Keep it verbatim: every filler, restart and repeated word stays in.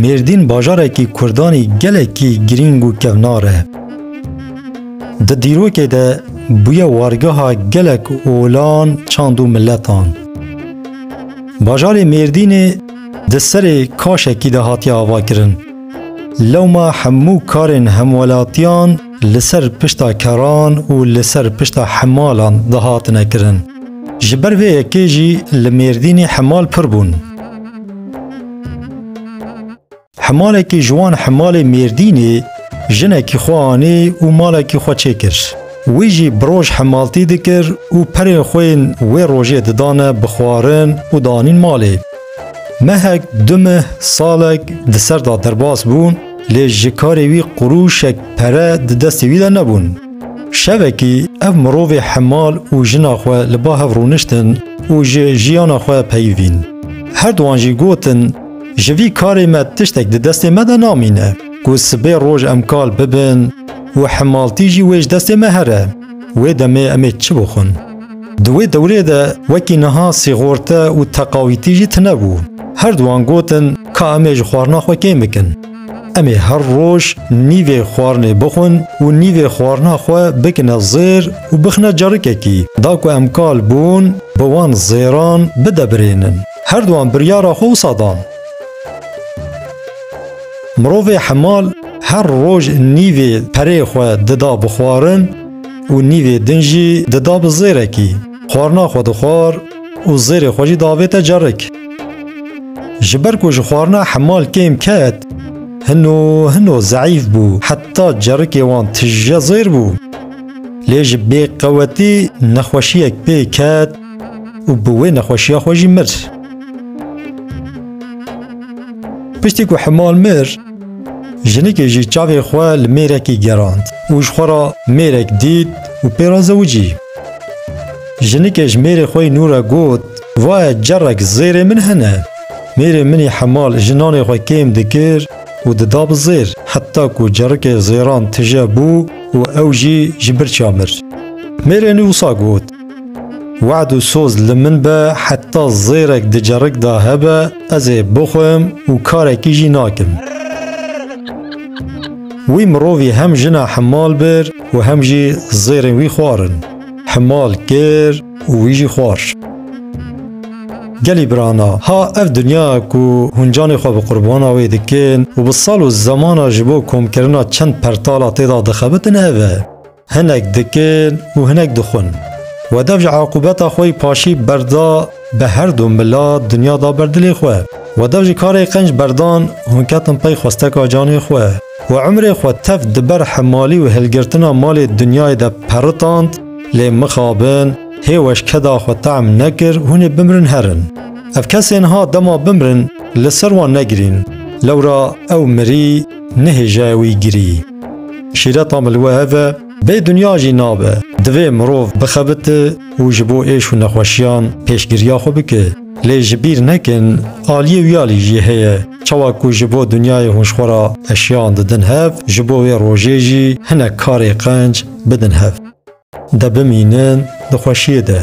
Mêrdîn bajarekî kurdanî gelekî girîng û kevnar e. Di dîrokê de bûye wargeha gelek olan, çand û miletan. Bajarê Mêrdînê di serê kaşekî de hatiye avakirin. Lewma hemû karên hemwelatiyan li ser pişta keran û li ser pişta hemalan dihatine kirin. Ji ber vê yekê jî li Mêrdînê hemal pir bûn. Hemalekî ji wan hemalê Mêrdînê jinekî xwe anî û malekî xwe çêkir. Wî jî bi roj hemaltî dikir û perên xwe yên wê rojê didane bi xwarin û danîn malê. Mehek, du meh, salek di ser de derbas bûn, lê ji karê wî qurûşek pere di destê wî de nebûn. Şevekî ev mirovê hemal û jina xwe li ba hev rûniştin û ji jiyana xwe peyivîn. Her duwan jî gotin, ji vî karê me tiştek di destê me de namîne, ku sibê roj em kal bibin û hemaltî jî wê ji destê me here. Wê demê em ê çi bixwin? Di wê dewrê de wekî niha sîxorte û teqawîtî jî tune bû. Her duwan gotin, ka em ê ji xwarina xwe kêm bikin. Em ê her roj nîvê xwarinê bixwin û nîvê xwarina xwe bikine zêr û bixine carikekî, da ku em kal bûn bi wan zêran bidebirênin. Her duwan biryara xwe wisa dan. Mirovê hemal her roj nîvê perê xwe dida bi xwarin û nîvê din jî dida bi zêrekî. Xwarina xwe dixwar û zêrê xwe jî davête carik. Ji ber ku ji xwarina hemal kêm ket, hino hino zeîf bû, heta carikê wan tije zêr bû. Lê ji bêqewetî nexweşiyek pê ket û bi wê nexweşiya xwe jî mir. Piştî ku hemal mir, jinikê jî çavê xwe li mêrekî gerand û ji xwe re mêrek dît û pê re zewicî. Jinikê ji mêrê xwe yî nû re got, "Vaye cerek zêrê min hene." Mêrê min î hemal ji nanê xwe kêm dikir û dida bi zêr, heta ku cerikê zêran tije bû û ew jî ji birça mir. Mêrê nû wisa got, "Wad û soz li min be, heta zêrek di cerik de hebe, ez ê bixwim û karekî jî nakim." Wî mirovî hem jina hemal bir û hem jî zêrên wî xwarin. Hemal kir û wî jî xwar. Gelî birana, ha ev dinya ku hûn canê xwe bi qurbana wê dikin û bi sal û zemana ji bo komkirina çend pertala tê de dixebitin ev e. Hinek dikin û hinek dixwin. We dev ji aqûbeta xwe yî paşî berda bi her du mila dinya da ber dilê xwe. We dev ji karê qenc berdan hûn ketin pey xwesteka canê xwe. We umrê xwe tev di ber hemalî û hilgirtina malê dinyayê de peritand, lê mixabin, hê we ji keda xwe tehm nekir, hûn ê bimirin herin. Ev kesên ha dema bimirin, li ser wan negirîn. Lewra ew mirî, nehêjaye wî girî. Şîreta min li we hev e, bê dinya jî nabe. Divê mirov bixebite û ji bo êş û nexweşiyan pêşgiriya xwe bike. Lê ji bîr nekin, aliyê wî alî jî heye. Çawa ku ji bo dinyayê hûn ji xwe re eşyan didin hev, ji bo wê rojê jî hinek karê qenc bidin hev. De bimînin di xweşiyê de.